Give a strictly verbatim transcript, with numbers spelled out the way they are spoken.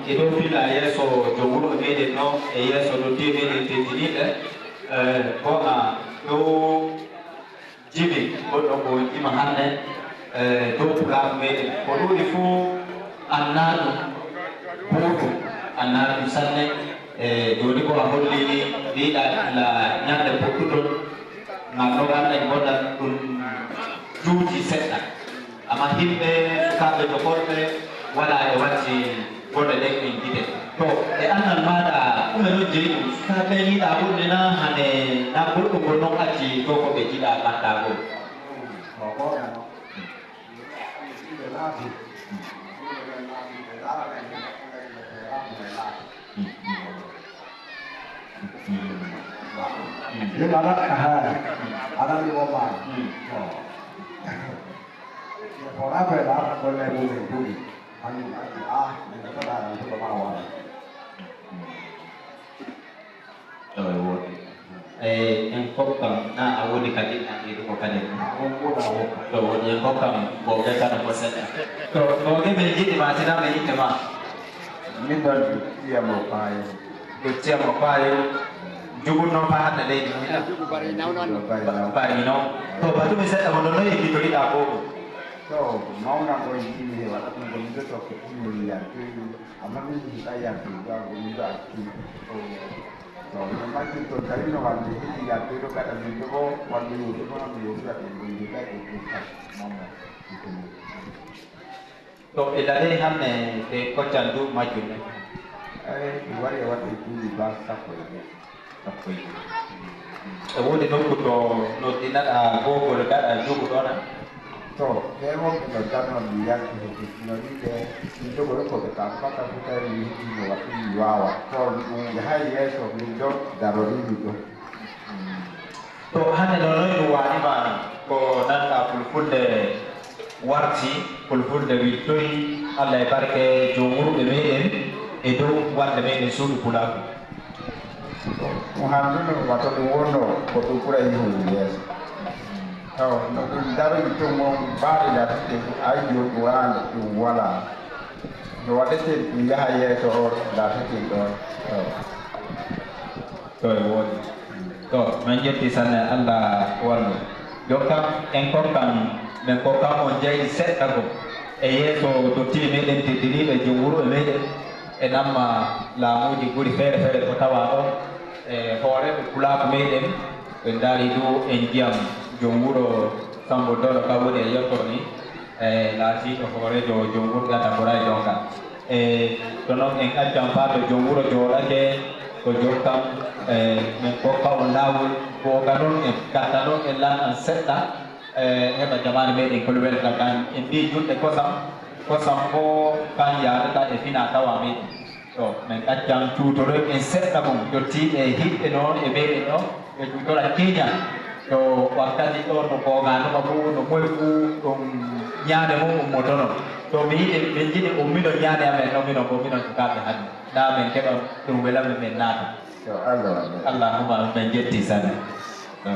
E dow filla yeeso joom wuro meɗen noon, e yeeso noddiiɓe meɗen teddiniiɓe, eh, goonga dow jimi goɗɗo ko jima hannde, eh, dow pulaaku meɗen. Ko ɗuuɗi fof annaa ɗum, booɗum annaa ɗum sanne. E jooni ko a holli ni, mbiɗa la ñande puɗɗutol, ngam ɗo gannde ngonɗen ɗum juuti seɗɗa. Amma yimɓe, sukaaɓe jokolɓe, wala e watti golle ɗen en gite. To, e annal maaɗa, ɗume non jeyi ɗum? Sukaaɓe yiɗa ɓurde na hane na goɗɗum ko non acci to ko ɓe jiɗa ɓattagol? Ko ɓooya non. Yimɓe laati. Yimɓe laati, ɓe laara ɓe, ɓe laati. Min aɗa, ahaa, aɗa mi wommaani. Bon. Ko raɓe la, golle mum en duɗi. Hannde mi addi, ah, min ko taɗa, mi heɓa ma wona. Ɗo e woodi. E, en fof kam, na a woni kadi, a ɓeydu ko kadi. Won ko na won. Ɗo woni en fof kam, ko ɓe kadi ko seɗɗa. To, ko ɓe min jiɗi ma, sina ɓe yiɗde ma. Min ɗon ƴiya mo paayo. Ɗo ƴiya mo paayo. Jugun noon faa hannde leydi. Bari noon. Bari noon. To, batumi seɗɗa mo ɗon, no yejjitoriɗaa ko? To, mawna ko yiɗi mi heɓa, ɗum ko mi ɗo tokke ɗum mi yiyan. Amma min mi yiɗaa yaltude, ɗo ko min ɗo accude. To, no majjum toon tawi no wande heɓi yaltude ɗo gaɗa min ɗo, wande yewtude kono mi yewtata ɗum ɗum mi yiɗaa ɗum ɗum tan. Mamma, ɗum ɗum. To, ɓe daɗe hannde ɓe koccan du majjum ne? Eey, mi wari e waɗde duuɓi baa sappo e ɗiɗi. Sappo e ɗiɗi. E woodi nokku to noddirɗaa googol gaɗa jugu ɗon? To, ɓe wonɓe no darnoo mi yalti he Bismillah, min jogori ko ɓe kam, fata fu tawi mi heɓii no waɗi mi waawa. To, ɗum yahay yeeso, min ɗon darorii mi ɗon. To, hannde ɗo noy ɗum waɗi ma ko nanta fulfulde warti, fulfulde wittoyi, Allah e barke joom wuro meɗen e dow wonde meɗen suudu pulaaku. Ɗum hannduno wata ɗum wonno ko ɗum ɓura yihude yeeso. Taw no ɗum daroyi to mon mbaali lattude ɗum ay joni ɗum waande ɗum wala. No waɗete ɗum yaha yeeso o lattude ɗon. Taw. To e woodi. To, min njetti sanne, Allah wallu. Yo kam, en kokkan, min kokkan on jaydi seɗɗa ko e yeeso dottiiɓe meɗen teddiniiɓe joom wuro e meɗen. E namma laamuuji guri feere feere ko tawa ɗon, e hooreeɓe pulaaku meɗen, ɓe ndaari du en njiyam joom wuro Sambo Dolo ka woni e yotto ni, e laatiiɗo hooreejo joom wuro Gata Boray Donga. E to noon en accan faa to joom wuro jooɗake, ko joom kam, e min kokka on laawol, googa noon en, gadda noon en lan an seɗɗa, e heɓa jamaanu meɗen kol welta kan. En mbii julɗe kosam, kosam ko kan yaadata e fina tawa meɗen. To, min accan cuutoroy en seɗɗa mum, dottiiɓe e hiɓɓe noon e meɗen ɗo, ɓe cuutora keñal. To wakkati ɗo no googaanoma fof, no moy fof ɗum ñaande mum ummotono. To mi yiɗi, min njiɗi ummiɗo ñaande amen ɗo, minon ko minon sukaaɓe hannde. Ndaa min keɓa ɗum wela min, min naata. Yo Allah wallu. Allahumma, min njetti sanne. To.